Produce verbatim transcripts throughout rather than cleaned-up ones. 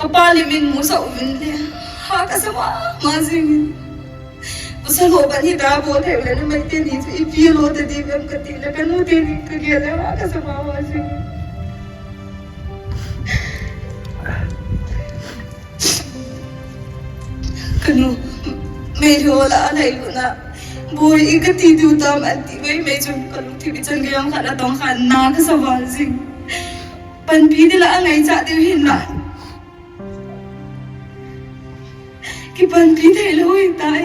Kapa le min musah uvin le, ha kasa mama jingin. Pasal ho bani da bol thei le, numei teni chu ipi lo tading em kati le, kanu teni kagel le, ha kasa mama jingin. Kanu, meilhei ho lah a nailutna boi, i kati diu tam anti, meimei chun kalungthim ichan gei jong khat atong khat na kasa val jing. Panpi ding lah a ngaichat diu hinlah, kipanpi thei lou hitai.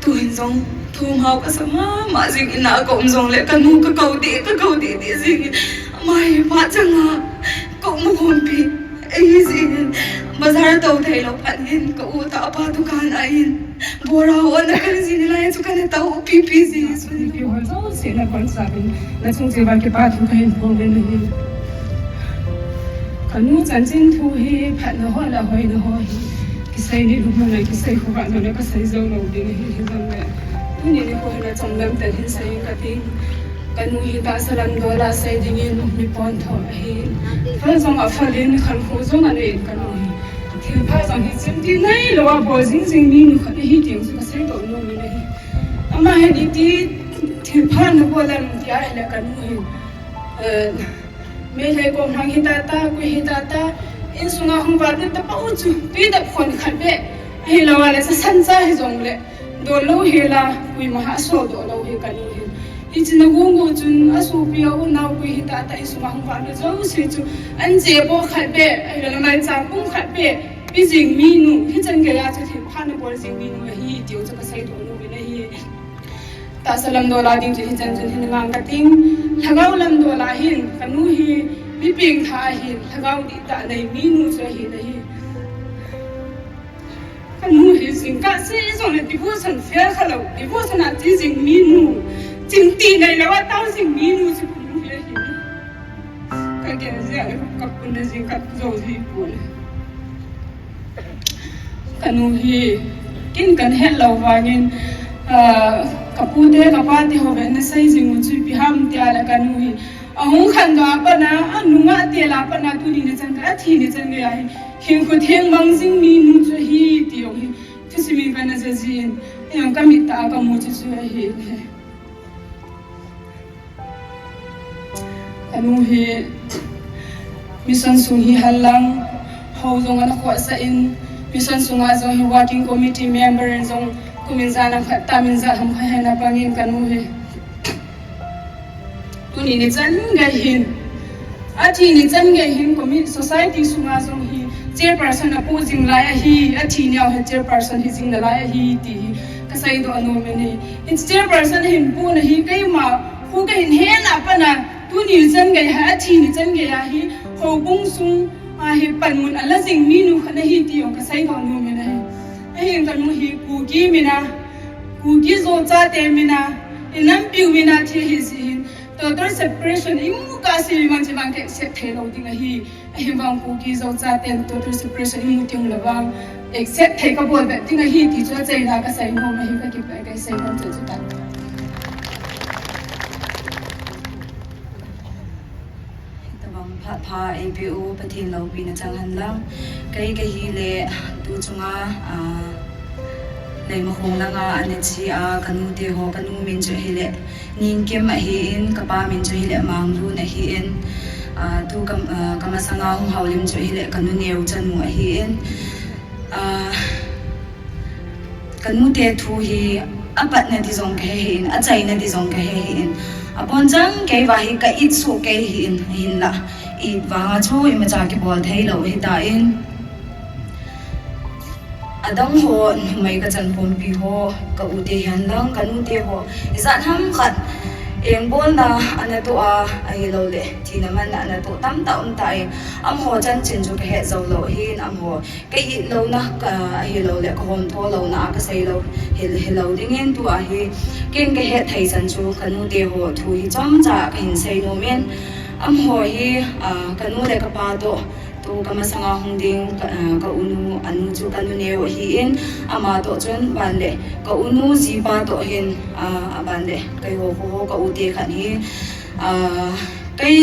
Tuhin jong thum hao kasa mama jingin, a ka um jongle kanu kakou ding, kakou ding ding jingin. Ama hi phat changa kamu khompi ahi jingin. Bazar tou thei lou phat hin ka u tah pa dukan a hin bora ho ana kal jing lai chu kana tao pipi jing. Mipi ho jouse na konsah in, nachung cheh uva kipa thu kahin phong in ahi. Kanu chanchin thu hi phatna ho le hoina ho hi kisei ni lungmon a kisei khovah jong le kasei jou lou ding ahi, hijongle tuni nikho hin achom lam tah in seiyin kating. Kanu hi tahsa lam dola sei dingin mi pontho ahi. Phal jong aphal in, khankho jong anei in kanu hi. Thilpha jong hi chimti neilou a bol jing jing minu khat ahi ti jong chu kasei doh nom in ahi. Ama hin iti thilpha nabol em tia ahile kanu hin, eh, meilhei kom lhang hitata, koi hitata, insunga hung vallut tapou chu tui dap khon khat beh, ahilou le sasan cha hijongle don lou hela, koima ha asoldoh lou hi kanu hin. Hiche na gung gung chun asopi a unau koi hitata insunga hung vallut jouse chu anche bou khat beh, ahilou le maicham pung khat beh pe jing minu, hichan geiya chu thilpha nabol jing minu ahi ti jong chu kasei doh nom in ahi. Tahsa lam dola ding chu hichan chun hin ngang kating. Lhagao lam dola hin kanu hi mi pengthah ahin, lhagao dihtah nei minu chu ahin ahi. Kanu hi jingkah seh jongle devotion fail khalou, devotion a che jing minu, chimti neilou a tao jing minu chu kanu hi ahi. Kagel jeh a kapuna jingkah jou ji pon. Kanu hi ken kahet lou vangin, ah, kapute kapate ho vena sei jing u chu ipi ham tia le kanu hi ahung khandoh a pat a, anunga tel a pat a tuni nichan gei, athi nichan geiya hi hinkho theng mang jing minu chu ahi ti jong hi thusim in kana ja jin, hijong kamit tah a kamu chu chu ahi. Kanu hi mission sung hi henlang, hou jong ana khohsah in, mission sunga jong hi working committee member in jong kum in jan ham khat, tam in jan ham khat hi ana pangin kanu hi. Tuni nichan gei hin, athi nichan gei hin committee society sunga jong hi chairperson apoh jing lai ahi, athi neo hi chairperson hi jing nalai ahi ti hi kasei doh nom in ahi. Hiche chairperson hin pohna hi keima kho kahin hel a pat a, tuni nichan gei hi, athi nichan geiya hi houbung sunga hi panmun ala jing minu khat ahi ti jong kasei doh nom in ahi. Ahin kanu hi Kuki min a, Kuki Zo chate min a, inampiu min a thi ahi jeh hin total separation imu kah a seimang chevang ka accept thei lou ding ahi. Ahivang Kuki Zo chaten total separation imu teng le vang accept thei kabol bep ding ahi ti chu achaina kasei nom ahi, kakipah e, kasei nom chu chutan. Hitobang phat pha eipeh u Pathen loupina chang henlang. Kei kahile tu chunga, ah, Leimakhong langa ana che a kanute ho, kanu min chu hile Ningkim ahin, kapa min chu hile Manglun ahin, ah, tu ka, ah, kamasanga hung houlim chu hile kanu neo chanu ahin, ah, kanute thu hi apatna di jong kahe hih in, achaina di jong kahe hih in, abonchauva kei vang hi ka it soh kei hih in, ahinlah it vanga chu imacha kibol thei lou ahitan. Adang ho, numei kachan khompi ho, ka u te hihen lang, kanute ho, ijat ham khat engbolna ana toh a, ahilouleh thina manna ana toh tamtah um tan, amaho chanchin chu kahet jou lou ahin, amaho ka it louna, ka, ahilouleh kahomtho louna a kasei lou hi, hilou dingin tua hi ken kahet thei chan chu kanute ho thu hi chomcha kahin sei nom in, amaho hi, ah, kanu le kapa toh Tu kamasanga hung ding ka, ah, ka unu, anu chu ka nu neo ahin, ama toh chun ban le ka unu jipa toh hin, ah, aban le keiho ho ka u te khat hi, ah, kei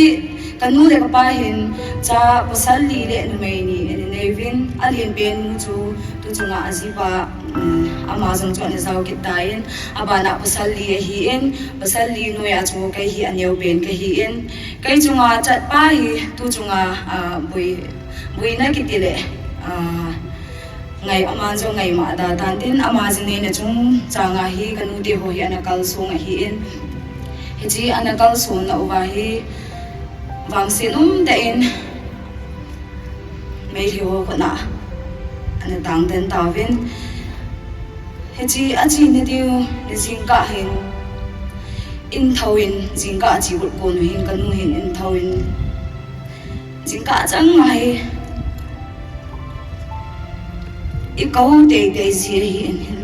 ka nu le ka pa hin cha pasal li le numei ni ana nei uvin, alen pen nu chu tu chunga ajipa, um, ama jong chu ana jao kit tan, abana pasal li ahin, pasal li noiya chu kei hi aneo pen kahin, kei chunga chatpa hi tu chunga, ah, boi, boina kiti le, ah, ngai ama jong ngaima da tan tin ama jing neina chungchanga hi ka nu te ho hi ana kalsong ahin. Hiche ana kalsong na uva hi vangset umtah in Meitei ho khutna ana tang den tauvin. Hiche ache na diu ni jingkah hin in thou in jingkah ache got kon hin ka nu hin in thou in jingkah chang ngai i kou teitei ji ahin hin.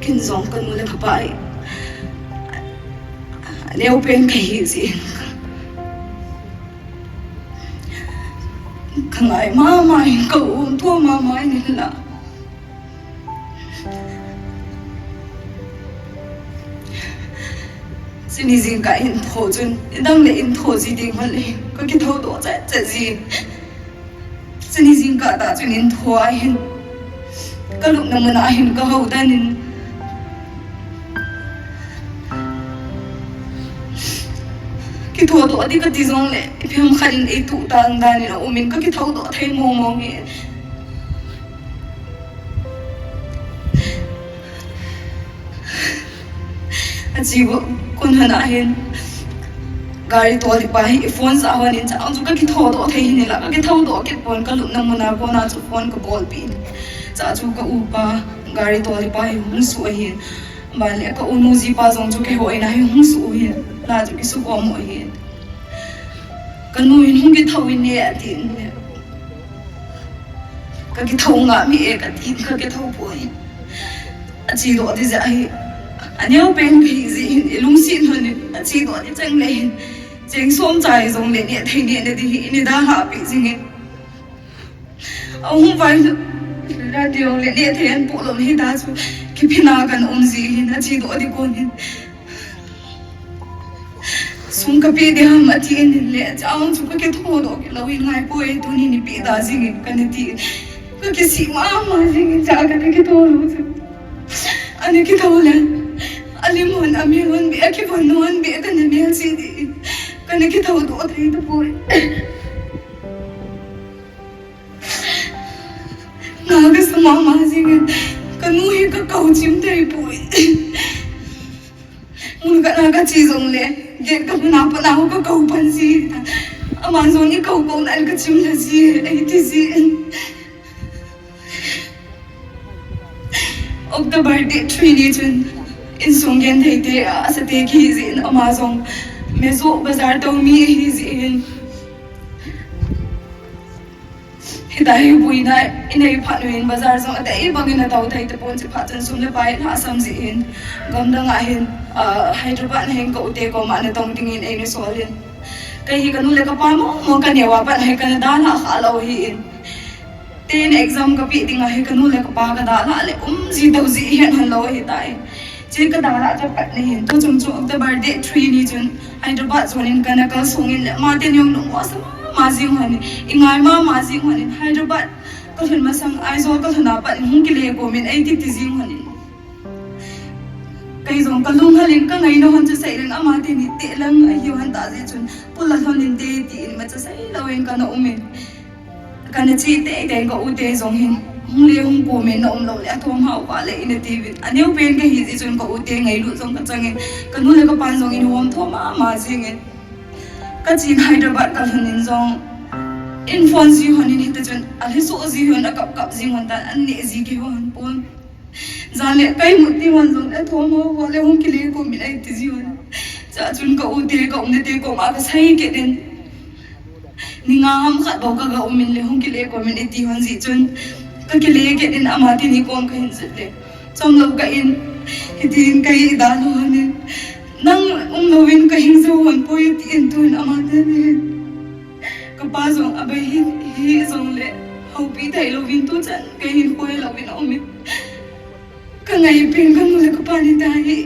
Ken jong ka nu le ka pa hi aneo pen kahi jeh in ka ngai mama in ka um tho mama in la. Chuni jingkah in tho chun, nidang le in tho ji ding hon le, ka kithou doh chet chet ji. Chuni jingkah tah chun in tho ahin, ka lupna mun ahin ka hou dan in. Kithou doh di kati jong le, ipi ham khat in ei tuh tang dan in aum in ka kithou doh thei mong mong hi. Ache got kon hon ahin gari tol di pa hi phone sa hon in chang chu ka kithou doh thei hin la ka kithou doh kit pon ka lupna mun a kona chu phone ka bol pi in. Chang chu ka upa gari tol di pa hi hung suh ahin. Ban le ka unu jipa jong chu keiho in ahi hung suh ahin. La chu kisukhom ahin. Ka nu in hung kithou in ne ati in le. Ka kithou ngam e kati in ka kithou poi. Ache doh di jeh ahi. Aneo pen kahi jeh hin i lungset hon in ache doh di chang le hin. Cheng som chai jong le ne thei ne ne di hi ni da ha pi jing in. Ahung vai radio le ne thei an pu lom hi da chu. Kipina kan um ji hin ache doh di kon hin. Sum ka pe ding ham ati in le, chang chu ka kithou doh kit lou in ngai poi, tuni ni pe da jing in ka na ti. Ka kisih mama jing in cha ka na kithou lou chu. Ana kithou le. Alim hon, amel hon be, akivon hon be, ka na mel si di. Ka na kithou doh thei tapoi. Nga kasa mama jing in, ka nu hi ka kou chim thei poi. Mun khat na ka che jong le, gate ka lhun a pat na ka kou pan ji. Ama jong i kou kou na in ka chim lha ji, ei ti ji. October date three ni chun, insung genthei te, asate kihi jin, ama jong Mezo bazar tou mi ahi jin. Hitia hi boina inei phat uvin bazar jong adei bangin atou thei tapon, chuphat chun sum le pai lhasam jin. Gamdang a hin, ah, Hyderabad na hin ka u te koma na tong dingin eina sol in. Kei hi ka nu le ka pa mo, mo ka neo a pat hi ka na dalha kha lou hi in. Ten exam ka pe ding ahi ka nu le ka pa ka dalha le um ji dou ji hen hon lou ahi tai. Che ka dalha cha pat na hin. Tu chung chung October date three ni chun Hyderabad chun in ka na kalsong in le ama teni jong lungmong sa mama jing hon in, i ngai mama jing hon in, Hyderabad ka lhun masang Aizawl ka lhun a pat in hung kile kom in ei ti ti jing hon in. Kei jong ka lunghel in ka ngaina hon chu sei leng ama teni te lang ahi hon ta jeh chun pula lhon in te ti in ma cha sei lou in ka na um in. Ka na che teitei ka u te jong hin, hung le hung kom in na um lou le, athom hao va le ina ti uvin. Aneo pen kahi jeh chun ka u te ngailut jong ka chang in, ka nu le ka pan jong in hom tho mama jing in. Ka chen Hyderabad ka lhun in jong, in phone ji hon in hiti chun, alhi so ji hon, akap kap ji hon tan, an ne ji kei hon pon. Jan le ka imut ding hon jong le, athom hao va le hung kile kom in ei ti ji hon. Chua chun ka u te, ka umna te koma ka sei kit in. Ni nga ham khat bou ka ga um in le hung kile kom in ei ti hon jeh chun. Ka kile kit in ama teni kom ka hin jot le. Chomlou ka in, hitin ka hi dan ho ni. Nang umlou in ka hing jou hon poi tin tun ama te ni. Ka pa jong abai hi, hi jong le, houpi thei lou vin tu chan, ka hin khoi lou vin um in. Ka ngai pen ka nu le ka pa ni ta hi.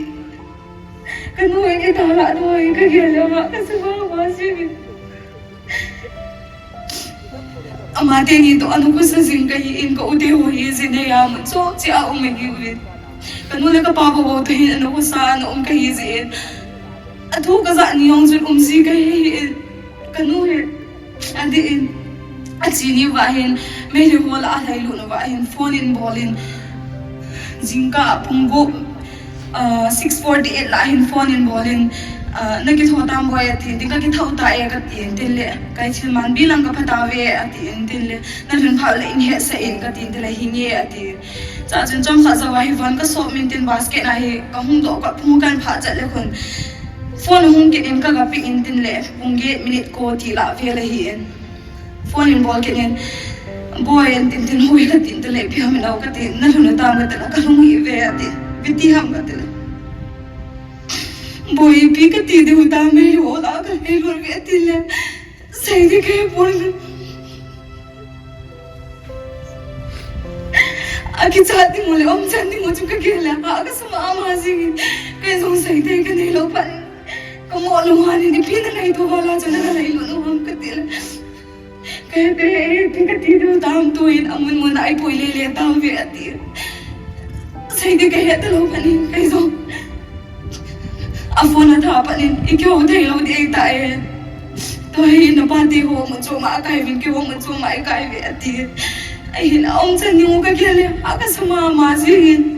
Ka nu in i ta la do in ka gel le ma ka sa ma ma si vin. Ama teni toh ana khosa jing ka hi in ka u te ho hi jin he a mun chom cheh a um ahi uvin. Ka nu le ka pa bou bou toh hin ana khosa ana um ka hi jin. A thu ka ja ni jong chun um ji ka hi in. Ka nu hi adih in. A chi ni uva hin, Meitei ho lah a lhailut uva hin phone in bol in. Jingkah pung gup, ah, six forty-eight lah hin phone in bol in, ah, na kitho tam boi ati, tin ka kitho ta e ka tin, tin le, kai thil man bilang ka pha ta ve ati, tin le, na lhun phat le in hetsah in ka tin, tin le, hi nge ati. Chua chun chomkhat jou a hi von ka sop min tin basket a hi ka hung doh ka phung kan phat chet le khun. Phone hung kit in ka ga pick in tin le, pung get minute ko ti lah vel ahi in. Phone in bol kit in, boi an tin tin hoi ka tin tin le, ipi ham nau ka tin, na lhun u tam ka tin, ka lhung hi ve ati, ipi ti ham ka tin. Boi ipi ka ti diu tam, Meitei ho lah a ka lhailut ve ati le, Saidi ka he pon. A kichat ding u le, umchan ding u chu ka gel le, ha ka sa ma ma jing in, kei jong Saidi ka nei lou phat in, ka mo lou han in, ipi na ngaito val a chu na ka lhailut u ham ka ti le. Ka he te, eh, ti ka ti diu tam tu in, a mun mun a i poi le le tau ve ati. Saidi ka he ta lou phat in, kei jong. A phone a tha phat in, i kihou thei lou ding ahi ta e. Tua hi na pa te ho mun chom a kai vin, kei ho mun chom a i kai ve ati. Ahin a umchan ding u ka gel le, ha ka sa ma ma jing in.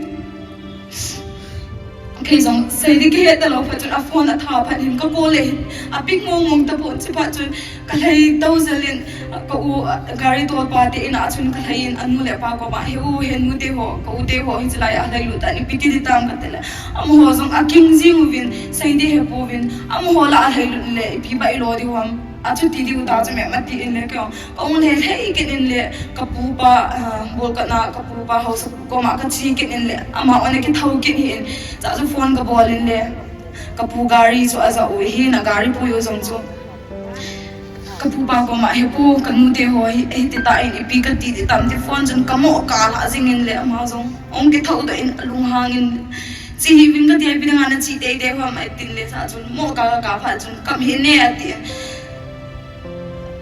Kei jong, Saidi ka he ta lou phat chun a phone a tha phat in ka call le hin. A pick mong mong ta pon chi phat chun ka lhai tou jel in, ka u, gari tol pa te in a chun ka lhai in a nu le pa koma, he u, he nu te ho, ka u te ho, hiche lai a lhailut tan ipi ti ding tam ka ti le. Amaho jong a king jing uvin, Saidi he pouvin, amaho lah a lhailut le, ipi ba i lo diu ham. A chu ti diu ta chu me ma ti in le kei jong. Ka hung lhai lhai kit in le, ka pu pa, ah, bol ka na, ka pu pa haosa koma ka che kit in le, ama ona kithou kit hi in, chua chu phone ka bol in le, ka pu gari chu a ja u hi na gari pu u jong chu. Ka pu pa koma, he pu, ka nu te ho hi, eh, ti ta in, ipi ka ti ding tam ti phone chun ka mo ka la jing in le, ama jong, ong kithou doh in, a lunghang in, che hi vin ka ti, ipi ding a na che tei tei ham, ai tin le, chua chun, mo ka ka ka phat chun, kam hi ne ati.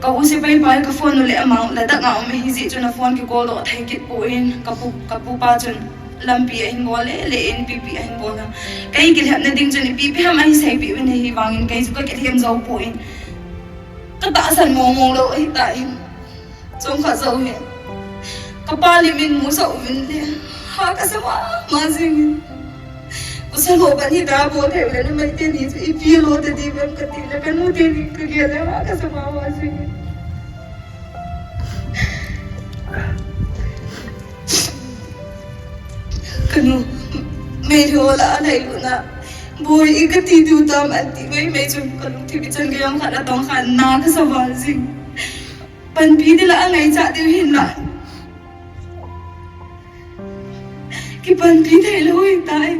Ka u sepai pa hi ka phone u le amang la dak a um ahi jeh chun a phone ki call doh thei kit poi, ka pu, ka pu pa chun lampi a hin bol le, le in ipi ipi a hin bol a. Kei kilhepna ding chun ipi ipi ham a hi seipeh uvin ahi vangin kei chu ka kilhem jou poi. Ka tahsan mong mong lou ahi ta in. Chomkhat jou hi. Ka pa lim in mu sah uvin le. Ha ka sa ma ma jing in. Pasal ho ban hi ta bol thei u le, na mai te ni chu ipi lo te di bam ka ti le, ka nu te ni ka gel le, ha ka sa ma ma jing. Ka nu, Meitei ho lah a lhailut na. Boi i ka ti diu tam an ti mai mai chun ka lungthim i chan gei jong khat a tong khat na ka sa val jing. Panpi ding lah a ngaichat diu hin lah. Kipanpi thei lou hi tai.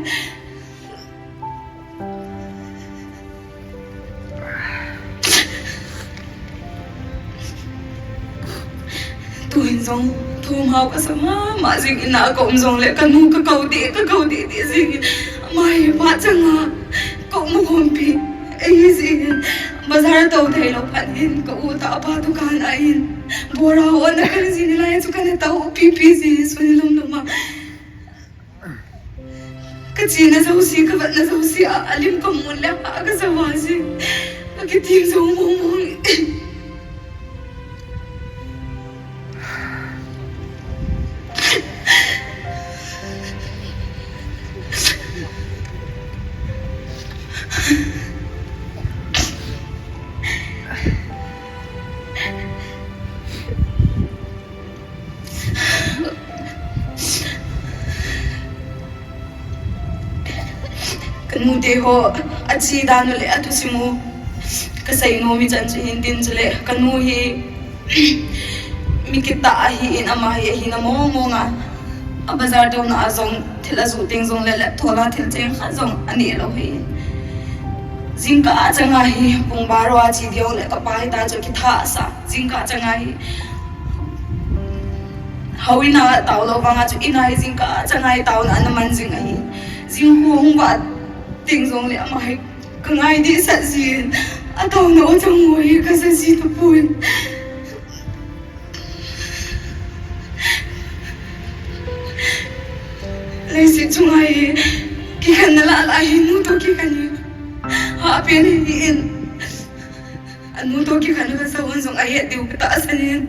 Tuhin jong, thum hao ka sa ma ma jing in a ka um jong le, ka nu ka kou ding, ka kou ding, ding jing in. Ama hi phat chang a, ka um khompi. Ei jing in, bazar tou thei lou phat in, ka u toh apa dukan a in. Bora ho na ka jing lai chu ka na tou pipi jing, sun lum lum a. Ka chena jouse, ka vetna jouse a, a lim ka mu le, a ka sa ma jing. Ka kitim jou mong mong. Ka nu te ho, a che dan u le a thusim u ka sei nom mi chan chu hin tin chu le, ka nu hi mi kitah ahi in, ama hi ahi na mong mong a. A bazar touna a jong thil ajoh teng jongle, laptop a thil cheng khat jong aneh lou hi. Jingkah a changa hi pung baro a che ding jongle kapa hita chu kithah sa. Jingkah a changa hi houin a tao lou vanga chu in a hi jingkah a changa hi taona ana man jing ahi. Jing khu hung vah teng jongle ama hi kangai dehset jin, ataona u chang u hi kaja ji tapon. Leiset chunga hi kikhenna lah lah hi nu toh kikhen hi hahpen ahin, anu toh kikhen u kasa hon jong ahet diu katahsan in.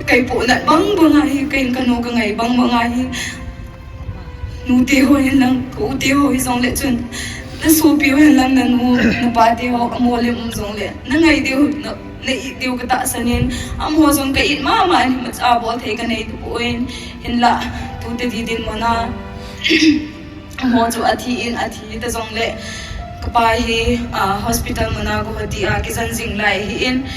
Kei pohnat bang banga hi, kei kanu kangai bang banga hi, nute ho hin lang, ka ute ho hijongle chun, nasopi ho hin lang, nanu, napate ho, amolem um jongle nangai diu, na, na-it diu katahsan in, amaho jong ka-it mama in, imacha bol thei kanei tapon, hinlah, tute didin mona. Amaho chu athi in, athi ta jongle, kapa hi, ah, hospital muna kahoti a kijen jing lai ahin.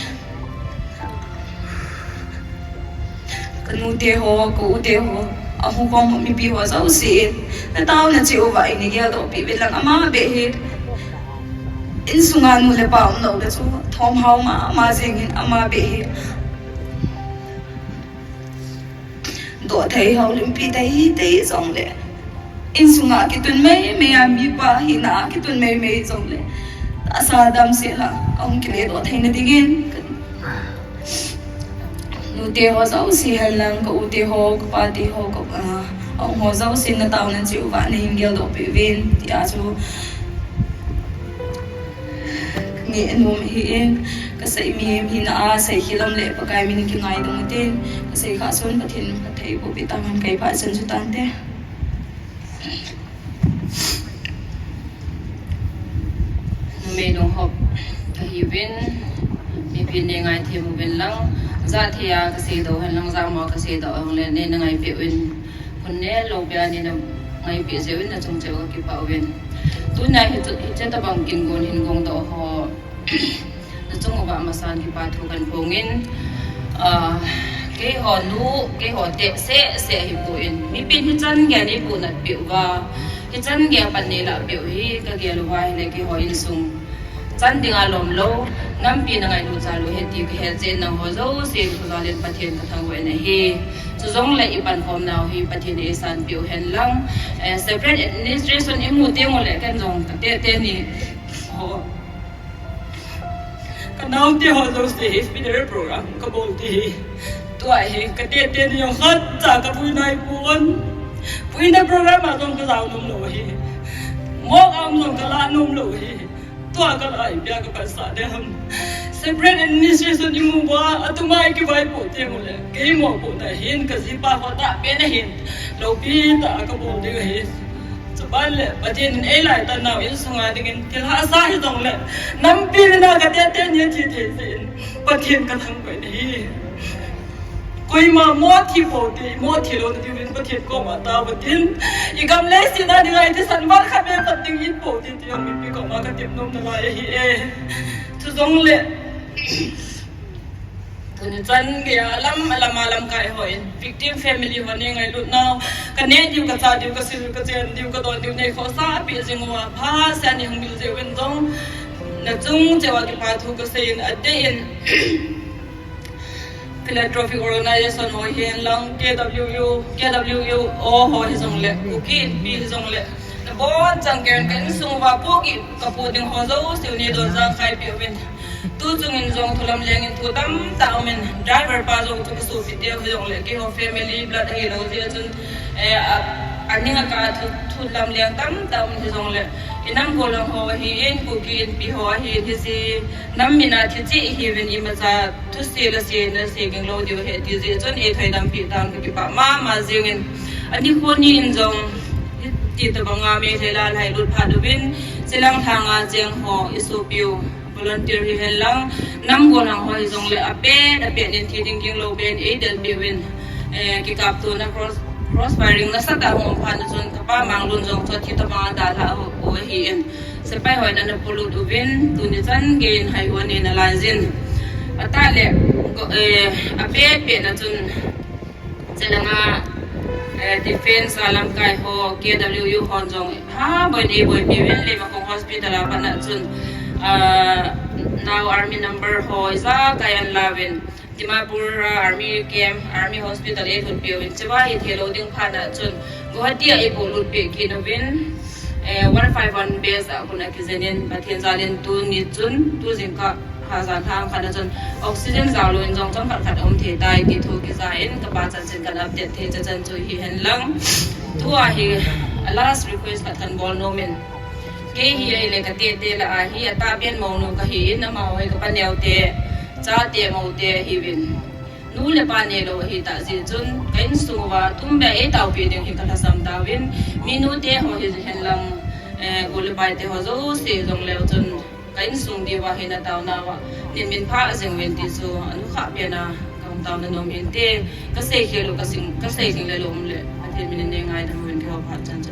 Kanute ho, ka ute ho, ahukhom mipi ho jouse in, nataona cheh uva neina geldoh peh uvin lang ama beh hi. Insunga nu le pa umlou le chu thomhao mama jeng in ama beh hi. Doh thei houlimpi thei, thei jongle, insunga kitun meimei a, mipa hina kitun meimei jongle, tahsa damsel a kahung kile doh theina dingin, nute ho jouse hen lang, ka ute ho, ka pate ho, ka, ah, ahung ho jouse nataona cheh uva neihin geldoh peh uvin tia chu kaneh nom ahin, kasei mihem hina a seikhel lom le Pakai min kingaidam utin, kasei khah son Pathen in phatthei boh peh tahen, kei phat chan chu tante. Numei Lunghop kahiuvin, mipi neingaithem uvin lang, jat thei a kaseidoh hen lang, jat mo a kaseidoh hen lang, neina ngaipeh uvin, hun ne lou pia neina ngaipeh jeh uvin, nachung cheh uva kakipah uvin. Tunia hiche, hiche tobang kin gon hin gongdoh ho nachung uva masan kipa thu kahin phong in, ah, keiho nu, keiho te seh seh hipon, mipin hichan geiya neipohnat peh uva, hichan geiya pan neilah peh u hi kagel uva ahile keiho insung chan dinga lomlou, nampi na ngailut jal u ahi ti kahet jeh in nangho jousen khojal in Pathen kathangvah in ahi. Chujongle ipankhom nau hi Pathen in eisanpeh u hen lang, eh, separate administration imu teng ule ken jong katete ni ho, kanaote ho jouse hi funeral program kabol ti hi. Tua hi katete ni jong khatcha kapui naipon. Puina program a jong kajao nomlou ahi. Mok a um jong kalah nomlou ahi. Tua kalah ipi a kapansah ding ham. Separate administration imu uva, atuma ikivaipoh teng ule, kei mopohna hin, kajipa ho tahpen ahin, loupi tah a kabol ding ahi. Chuban le Pathen in eilaitan nau insunga dingin thil hahsa hijongle, nampi mina katete ni athi thei jeh in Pathen kathangvah in ahi. Koima mothi poute, mothi louna diuvin Pathen koma taovin tin, igam leiset a dinga ithisan val khat beh pat ding itpoute ti jong mipi koma katep nom nalai ahi e. Chujongle, tuni chan geiya alam alam a lamkai hon victim family ho neingailutnau, kaneh diu, kachah diu, kasil kachen diu, kadon diu neikhohsah peh jing uva, phasah a neihung mil jeh uvin jong, nachung cheh uva kipa thu kasei in, adeh in Philanthropic Organization ho hihen lang, K W U, K W U O ho hijongle, Kuki Inpi hijongle, nabonchauva kei ka insung uva pohgih kapoh ding ho jouse neidon jangkhai peh uvin. Tuchung in jong thu lamleng in thu tamtah aumin, driver pa jong chu kasopi teu hijongle, keiho family blood ahilou jeh chun, eh, a, aning a ka thu, thu lamleng tamtah um hijongle, inam gollhang ho ahin, Kuki Inpi ho ahin, hiche nam mina thi cheh ihiuvin, imacha thusei la sei, nasei ging lou diu ahi ti jeh chun eithoidam peh tan kakipah mama jingin, anikho ni in jong hiti tobanga Meitei lal hailut phat uvin, chilang lhanga cheng ho isopiu volunteer hihen lang, nam gollhang ho hijongle apet apet in thi ding ging lou pen eidelpeh uvin, eh, kikaptona cross, cross firing nasatah a hung um phat na chun kapa Manglun jong chu thi tobanga dalhah u ahin, sepai hon ana polut uvin, tuni chan geiyin haiho anei nalaijin. Atah le, Ko, eh, apet pet na chun, chelanga, eh, defense a lamkai ho, K W U hon jong, ha, boina eiboipi uvin, Leimakhong Hospital a pat na chun, ah, nao army number ho, ijakai ana lauvin, Dimapur a army camp, army hospital eilhutpi uvin, chua hi theilou ding phat na chun, Guwahati a eipolut peh kit uvin, eh, one five one base a kon akijen in, Pathen jal in tuni chun, tu jingkah, hajan thang khat na chun, oxygen jao lou in jong chomkhat khat aum thei tai, ti thu kija in, kapa chanchin kana update thei chachan chu hihen lang. Tua hi, a last request khat kana bol nom in. Kei hi ahile katete lah a hi, atahpen mounu kahi in, amaho hi kapa neote, chate moute ahiuvin. Nu le pa neilou ahitah jeh chun, ka insung uva, tumbeh eitaopi ding hi kalhasam tauvin, mi nute ho hihen lang, eh, u le paite ho jouse jongleu chun, ka insung diuva hi nataonauva, nin min phah jeng uvin ti chu, anukhah pen a, kahung taona nom inte, kasei khel u, kasing, kasei jing le lou um le, Pathen min in neingaidam uvin keiho phat chan